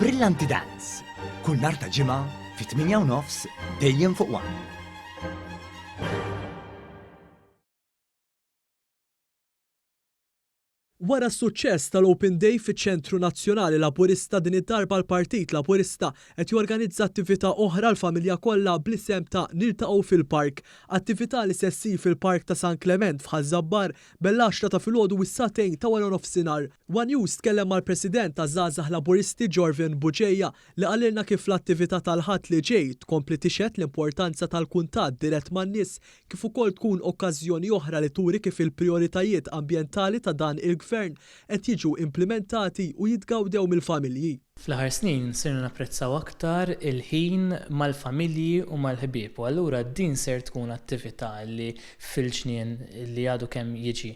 Brillanti Dance, kull nhar ta' Ġimgħa fit-8 u nofs dejjem fuq One. Wara s-suċċess tal-Open Day fiċ-Ċentru Nazzjonali Laburista din id-darba l-Partit Laburista qed jorganizza attività oħra għall-familja kollha bl-isem ta' Niltaqgħu fil-Park. Attività li se ssir fil-Park ta' San Klement f'Ħaż-Żabbar bejn l-għaxra ta' filgħodu u s-sagħtejn ta' waranofsinhar. One News tkellem mal-President taż-Żgħażagħ Laburisti Jorvin Bugeja li qalilna kif l-attività tal-Ħadd li ġej tkompli tixhed l-importanza tal-kuntatt dirett man-nies kif ukoll tkun okkażjoni oħra li turi kif il-prijoritajiet ambjentali ta' dan il-Gvern qed jiġu implimentati u jitgawdew mill-familji. Fl-aħħar snin sirna napprezzaw aktar il-ħin mal-familji u mal-ħbieb u allura din ser tkun attività li fil-ġnien li għadu kemm jiġi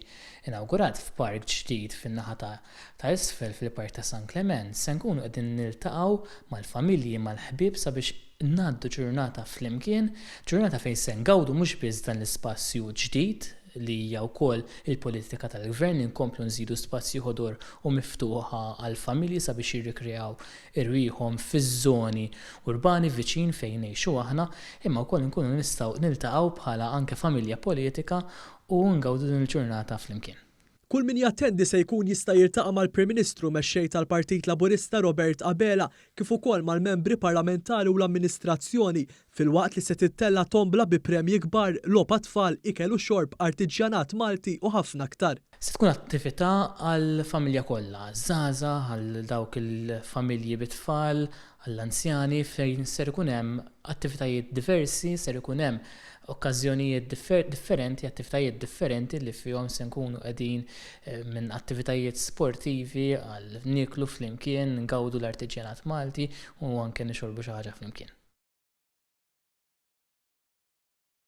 inawgurat f'park ġdid fin-naħa ta' ta' isfel fil-Park ta' San Klement se nkunu qegħdin niltaqgħu mal-familji, mal-ħbieb sabiex ngħaddu ġurnata flimkien, ġurnata fejn se ngawdu mhux biss dan l-ispazju ġdid li hija wkoll il-politika tal-Gvern li nkomplu nżidu spazji ħodor u miftuħa għall-familji sabiex jirrikreaw irwieħhom fiż-żoni urbani viċin fejn ngħixu aħna, imma wkoll inkunu nistgħu niltaqgħu bħala anke familja politika u ngawdu din il-ġurnata flimkien. Kull min jattendi se jkun jista' jiltaqa' mal-Prim Ministru Mexxej tal-Partit Laburista Robert Abela kif ukoll mal-membri parlamentari u l-amministrazzjoni filwaqt li se tittella' tombla bi premji kbar, logħob għat-tfal, ikel u xorb, artiġjanat Malti u ħafna aktar. Se tkun attività għall-familja kollha, għaż-żgħażagħ, għal dawk il-familji bit-tfal, għall-anzjani fejn ser ikun hemm attivitajiet diversi, ser ikun hemm okkażjonijiet differenti, attivitajiet differenti li fihom se nkunu qegħdin eh, minn attivitajiet sportivi għal nieklu flimkien, ngawdu l-artiġjanat Malti u anke nixorbu xi ħaġa flimkien.